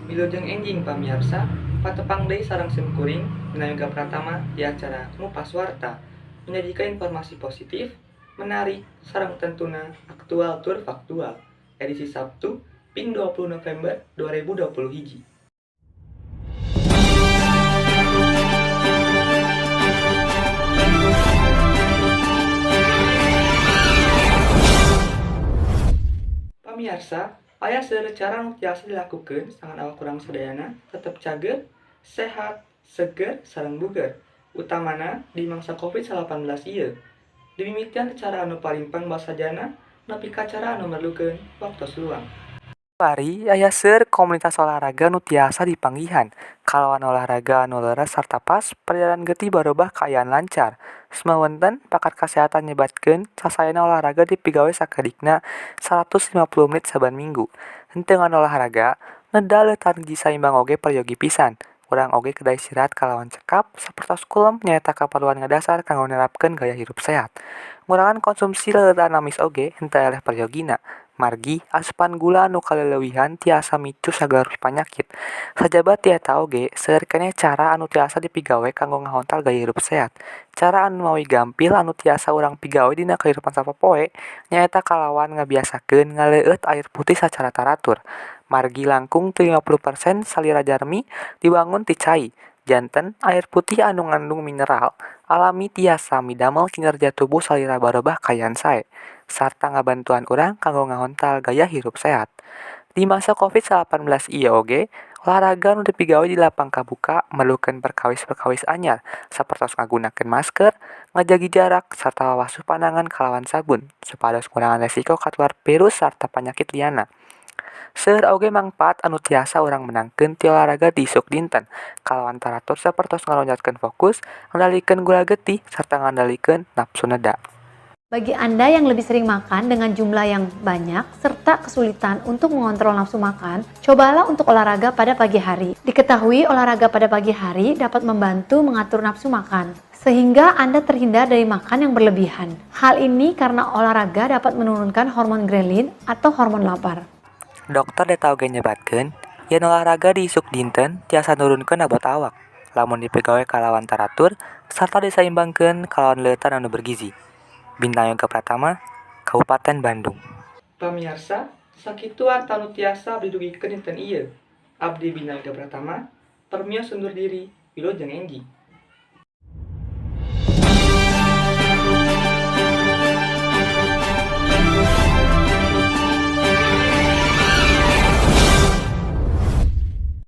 Wilujeng enjing pamiarsa, patepang deui sareng simkuring Bintang Yoga Pratama di acara Ngupas Warta, menyajikan informasi positif, menarik, sareng tentuna aktual tur faktual. Edisi Sabtu, ping 20 November 2020 hiji. Pamiarsa, aya seueur cara nu tiasa dilakukeun sangkan awak urang sadayana tetep cager, sehat, seger, sareng buger, utamana di mangsa Covid-19 ieu. Dimimitian ti cara anu paling pangbasajana nepi ka cara anu merlukeun waktos luang. Bari aya seueur komunitas olahraga nu tiasa dipanggihan. Kalawan olahraga anu leres sarta pas, peredaran getih barobah kaayaan lancar. Sumawenten, pakar kasehatan nyebatkeun sasaena olahraga dipigawe sakedikna 150 menit saban minggu. Henteu ngan olahraga, neda leutan gizi saimbang oge peryogi pisan. Urang oge kedah istirahat kalawan cekap sapertos kulem nyaeta kaperluan ngadasar kanggo nerapkeun gaya hirup sehat. Ngurangan konsumsi leueutan amis oge henteu eleh peryogina. Margi, asupan gula anu kaleleuwihan tiasa micu sagala rupi panyakit. Sajaba ti eta oge, seueur keneh cara anu tiasa dipigawe kanggo ngahontal gaya hirup sehat. Cara anu mawi gampil anu tiasa urang pigawe dina kahirupan sapopoe nyaeta kalawan ngabiasakeun ngaleueut air putih sacara taratur. Margi langkung ti 50% salira jalmi diwangun ti cai. Janten, air putih anu ngandung mineral alami tiasa midamel kinerja tubuh salira barobah kaayaan sae, sarta ngabantuan urang kanggo ngahontal gaya hirup sehat. Di masa Covid-19 ieu oge, olahraga anu dipigawe di lapang kabuka merlukeun perkawis-perkawis anyar, sapertos ngagunakeun masker, ngajagi jarak, sarta wawasuh panangan kalawan sabun, supados ngurangan resiko katular virus sarta panyakit lianna. Seueur oge mangpaat anu tiasa urang menangkeun ti olahraga di isuk dinten, kalawan taratur sapertos ngaronjatkeun fokus, ngendalikeun gula getih, sarta ngandalikeun napsu neda. Bagi Anda yang lebih sering makan dengan jumlah yang banyak serta kesulitan untuk mengontrol nafsu makan, cobalah untuk olahraga pada pagi hari. Diketahui olahraga pada pagi hari dapat membantu mengatur nafsu makan, sehingga Anda terhindar dari makan yang berlebihan. Hal ini karena olahraga dapat menurunkan hormon ghrelin atau hormon lapar. Dokter Deta oge nyebatkeun yen olahraga di isuk dinten tiasa nurunkeun abot awak, lamun dipigawe kalawan taratur sarta disaimbangkeun kalawan leueutan anu bergizi. Bintang Yoga Pratama, Kabupaten Bandung. Pamiarsa, sakitu warta nu tiasa abdi dugikeun dinten ieu. Abdi Bintang Yoga Pratama, permios undur diri, wilujeng enjing.